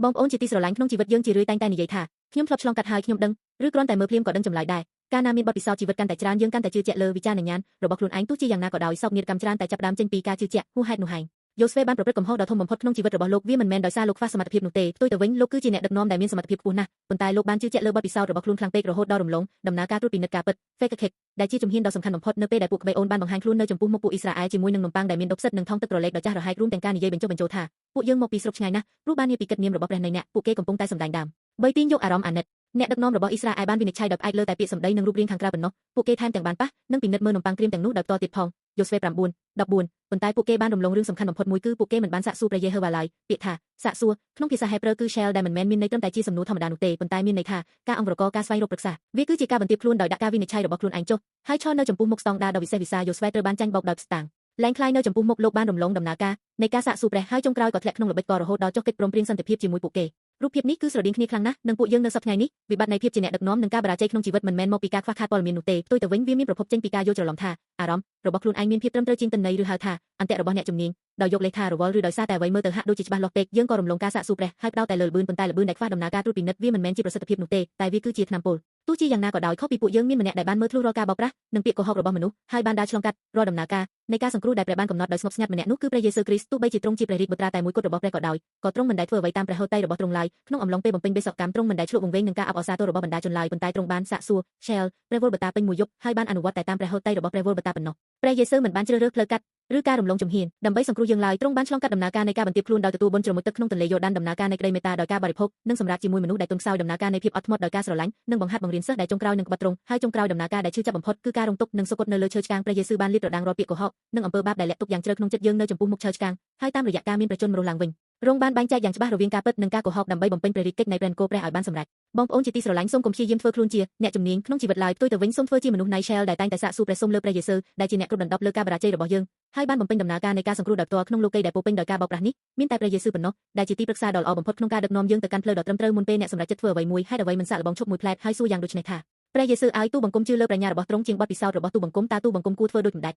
បងប្អូនជាទីស្រឡាញ់ក្នុងជីវិតយើងជារឿយតែងតែនិយាយថាខ្ញុំធ្លាប់ឆ្លងកាត់ហើយខ្ញុំដឹងឬគ្រាន់តែមើលភ្លាមក៏ដឹងចម្លើយដែរកាលណាមានបទពិសោធន៍ជីវិតកាន់តែច្រើនយើងកាន់តែជឿជាក់លើវិចារណញ្ញាណរបស់ខ្លួនឯងទោះជាយ៉ាងណាក៏ដោយសោកនាដកម្មច្រើនតែចាប់ផ្ដើមចេញពីការជឿជាក់ហួសហេតុនោះឯងយូស្វេបានប្រព្រឹត្តកំហុសដ៏ធំបំផុតក្នុងជីវិតរបស់លោកវាមិនមែនដោយសារលោកខ្វះសមត្ថភាពនោះទេផ្ទុយទៅវិញលោកគឺជាអ្នកដឹកនាំដែលមានសមត្ថភាពខ្ពស់ណាស់ប៉ុន្តែលោកបានជឿជាក់លើបទពិសោធន៍របស់ខ្លួនខ្លាំងពេករហូតដល់រំលងដំណើរការត្រួតពិនិត្យការពិត Fake Kick ដែលជាជំហានដ៏សំខាន់បំផុតនៅពេលដែលពួកក្បេអូនបានបង្ហាញខ្លួននៅចំពោះមុខពួកអ៊ីស្រាអែលជាមួយនឹងនំប៉័ងដែលមានដុបផ្សិតនិងថង់ទឹកក្រឡេកដ៏ចាស់រហែករួមទាំងការនិយាយបញ្ចុះបញ្ចូលថាពួកយើងមកពីស្រុកឆ្ងាយណាស់ព្រោះបាននាពីកិត្តិនាមរបស់ព្រះនៃអ្នកពួកគេកំពុងតែសម្ដែងដើមបីទាញយកអារម្មណ៍អាណិតអ្នកដឹកនាំរបស់អ៊ីស្រាអែលបានវិនិច្ឆ័យដោយផ្អែកលើតែពាក្យសម្ដីនិងរូបរាងខាងក្រៅប៉ុណ្ណោះពួកគេថែមទាំងបានប៉ះនិងពិនិត្យមើលនំប៉័ងក្រៀមទាំងនោះដោយផ្ទាល់ទៀតផងយូស្វេ9 14ប៉ុន្តែពួកគេបានរំលងរឿងសំខាន់បំផុតមួយគឺពួកគេមិនបានសាកសួរព្រះយេហូវ៉ាឡើយពាក្យថាសាកសួរក្នុងភាសាហេប្រឺគឺ shell ដែលមិនមែនមានន័យត្រឹមតែជាសំណួរធម្មតានោះទេប៉ុន្តែមានន័យថាការអង្វរករការស្វែងរកប្រឹក្សាវាគឺជាការបន្ទាបខ្លួនដោយដាក់ការវិនិច្ឆ័យរបស់ខ្លួនឯងចុះហើយឈរនៅចំពោះមុខស្តង់ដារដ៏វិសេសវិសាលយូស្វេត្រូវបានចាញ់បោកដោយស្តាងលែងក្លាយនៅចំពោះមុខលោកបានរំលងដំណើរការនៃការសាកសួរព្រះហើយចុងក្រោយក៏ធ្លាក់ក្នុងល្បិចករហូតដល់ចុះកិច្ចព្រមព្រៀងសន្តិភាពជាមួយពួកគេរូបភាពនេះគឺស្រដៀងគ្នាខ្លាំងណាស់នឹងពួកយើងនៅសប្តាហ៍ថ្ងៃនេះវិបត្តិនៃភាពជាអ្នកដឹកនាំនិងការបរាជ័យក្នុងជីវិតមិនមែនមកពីការខ្វះខាតព័ត៌មាននោះទេផ្ទុយទៅវិញវាមានប្រភពចេញពីការយល់ច្រឡំថាអារម្មណ៍របស់ខ្លួនឯងមានភាពត្រឹមត្រូវជាងទិន្នន័យឬហៅថាអន្ទាក់របស់អ្នកជំនាញដោយយកលេសថារវល់ឬដោយសារតែអ្វីមើលទៅហាក់ដូចជាច្បាស់លាស់ពេកយើងក៏រំលងការសាកសួរព្រះហើយផ្ដោតតែលើល្បឿនប៉ុន្តែល្បឿនដែលខ្វះដំណើរការត្រួតពិនិត្យវាមិនមែនជាប្រសិទ្ធភាពនោះទេតែវាគឺជាថ្នាំពុលទោះជាយ៉ាងណាក៏ដោយខុសពីពួកយើងមានម្នាក់ដែលបានមើលធ្លុះរាល់ការបោកប្រាស់និងពាក្យកុហករបស់មនុស្សហើយបានដើរឆ្លងកាត់រាល់ដំណើរការនៃការសង្គ្រោះដែលព្រះបានកំណត់ដោយស្ងប់ស្ងាត់ម្នាក់នោះគឺព្រះយេស៊ូវគ្រីស្ទទោះបីជាទ្រង់ជាព្រះរាជបុត្រាតែមួយគត់របស់ព្រះក៏ដោយក៏ទ្រង់មិនដែលធ្វើអ្វីតាមព្រះហឫទ័យរបស់ទ្រង់ឡើយក្នុងអំឡុងពេលបំពេញបេសកកម្មទ្រង់មិនដែលឆ្លក់វង្វេងនឹងការអបអរសាទររបស់បណ្ដាជនឡើយប៉ុន្តែទ្រង់បានសាកសួរ Shell ព្រះវរបតាពេញមួយយប់ហើយបានអនុវត្តតែតាមព្រះហឫទ័យរបស់ព្រះវរបតាប៉ុណ្ណោះព្រះយេស៊ូវមិនបានជ្រើសរើសផ្លូវកាត់ឬការរំលងជំហានដើម្បីសង្គ្រោះយើងឡើយទ្រង់បានឆ្លងកាត់ដំណើរការនៃការបន្ទាបខ្លួនដោយទទួលបុណ្យជ្រមុជទឹកក្នុងទន្លេយ៉ូដានដំណើរការនៃក្តីមេត្តាដោយការបរិភោគនិងសម្រាប់ជាមួយមនុស្សដែលទន់ខ្សោយដំណើរការនៃភាពអត់ធ្មត់ដោយការស្រឡាញ់និងបង្ហាត់បង្រៀនសិស្សដែលចុងក្រោយនឹងក្បត់ទ្រង់ហើយចុងក្រោយដំណើរការដែលឈឺចាប់បំផុតគឺការរងទុក្ខនិងសុគតនៅលើឈើឆ្កាងព្រះយេស៊ូវបានលាតត្រដាងរាល់ពាក្យកុហកនិងអំពើបាបដែលលាក់ទុកយ៉ាងជ្រៅក្នុងចិត្តយើងនៅចំពោះមុខឈើឆ្កាងហើយតាមរយៈការមានព្រះជន្មរស់ឡើងវិញរងបានបែងចែកយ៉ាងច្បាស់រវាងការពិតនិងការកុហកដើម្បីបំពេញព្រះរាជកិច្ចនៃព្រះនគរព្រះឲ្យបានសម្រេចបងប្អូនជាទីស្រឡាញ់សូមកុំព្យាយាមធ្វើខ្លួនជាអ្នកជំនាញក្នុងជីវិតឡើយផ្ទុយទៅវិញសូមធ្វើជាមនុស្សណៃ Shell ដែលតែងតែសាកសួរព្រះសូមលើព្រះយេស៊ូវដែលជាអ្នកគ្រប់ដណ្ដប់លើការបរាជ័យរបស់យើងហើយបានបំពេញដំណើរការនៃការសង្គ្រោះដោយផ្ទាល់ក្នុងលោកីដែលពោពេញដោយការបោកប្រាស់នេះមានតែព្រះយេស៊ូវប៉ុណ្ណោះដែលជាទីប្រឹក្សាដ៏ល្អបំផុតក្នុងការដឹកនាំយើងទៅកាន់ផ្លូវដ៏ត្រឹមត្រូវមុនពេលអ្នកសម្រេចចិត្តធ្វើអ្វីមួយហេតុអ្វីមិនសាកល្បងឈប់មួយភ្លែតហើយសួរយ៉ាងដូចនេះថាព្រះយេស៊ូវឲ្យទូបង្គំជឿលើប្រាជ្ញារបស់ទ្រង់ជាងបទពិសោធន៍របស់ទូបង្គំតើទូបង្គំគួរធ្វើដូចម្តេច